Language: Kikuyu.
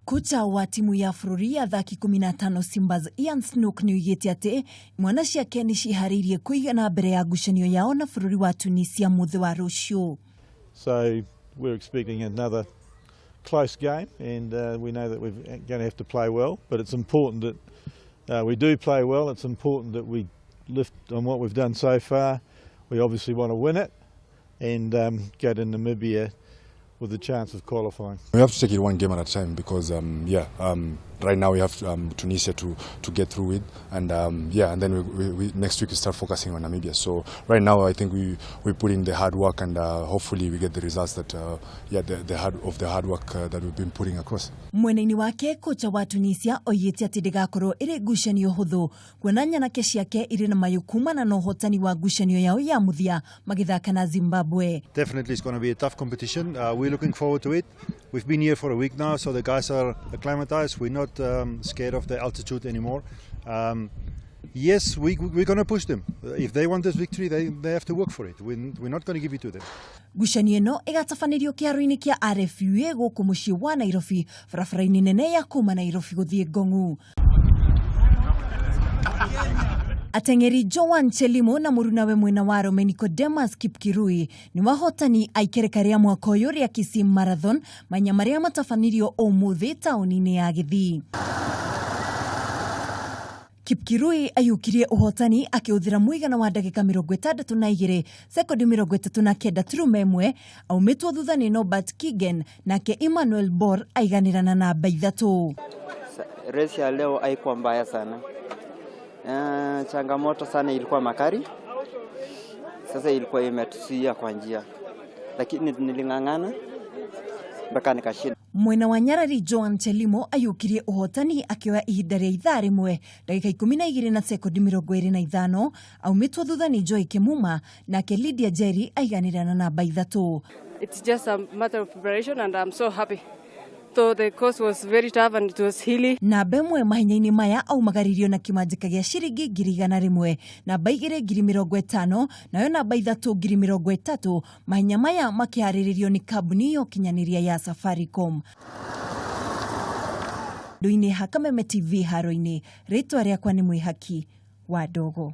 Kocha wa timu ya bũrũri ya athaki 15 Simbas Ian Snook nĩoigĩte atĩ imwana ciake nĩciĩharĩirie kũigana mbere ya ngucanio yao na bũrũri wa Tunisia mũthĩ wa rũciũ. So we're expecting another close game, and we know that we're going to have to play well, but it's important that we do play well. It's important that we lift on what we've done so far. We obviously want to win it and go to Namibia with the chance of qualifying. We have to take it one game at a time because right now we have Tunisia to get through with, and yeah, and then we next week we start focusing on Namibia. So right now I think we put in the hard work and hopefully we get the results that yeah the hard of the hard work that we've been putting across. Mwena-inĩ wake, kocha wa Tunisia oigĩte atĩ ndĩgakorwo ĩrĩ ngucanio hũthũ kuona nyanake ciake irĩ na mayũ kumana na ũhotani wa ngucanio yao ya mũthia magĩthaka na Zimbabwe. Definitely it's going to be a tough competition. We're looking forward to it. We've been here for a week now, so the guys are acclimatized. We're not scared of the altitude anymore. Yes, we're going to push them. If they want this victory, they have to work for it. We're not going to give it to them. Ngucanio ĩno ĩgatabanĩrio kĩharo-inĩ kĩa RFUA gũkũ mũciĩ wa Nairobi, barabara-inĩ nene ya kuma Nairobi gũthiĩ Ngong'u. Ateng'eri Joan Chelimo na mũrunawe mwena wa arũme Nicodemus Kipkirui nĩ wahotani a ikereka rĩa mwaka ũyũ rĩa Kisii Marathon, mahenya marĩa matabanirio ũmũthĩ taũni-inĩ ya Gĩthii. Kipkirui aiyũkirie ũhotani akĩhũthĩra mũigana wa ndagĩka 62 sekondi 39.1, aumĩtwo thutha nĩ Norbert Kigen, nake Emmanuel Bor aiganĩra na namba 3. Race ya leo haikuwa mbaya sana. Changamoto sana ilikuwa makari. Sasa ilikuwa imetuzuia kwa njia, lakini niling'ang'ana mpaka nikashinda. Mwena wa Nyarari, Joan Chelimo aiyũkirie ũhotani akĩoya ihinda rĩa ithaa 1 ndagĩka 12 na sekondi 25, aumĩtwo thutha nĩ Joy Kimuma, nake Lydia Jerry aiganĩra na namba 3. It's just a matter of preparation and I'm so happy. Though the course was very tough and it was hilly. Namba 1 mahenya-inĩ maya aumagaririo na kĩmanjĩka gĩa ciringi 100,000, namba 2 50,000, nayo namba 3 30,000. Mahenya maya makĩharĩrĩrio nĩ kambuni ya ũkinyanĩria ya Safaricom. Ndũ-inĩ ha Kameme TV haro-inĩ, rĩtwa rĩakwa nĩ Mwĩhaki wa Ndogo.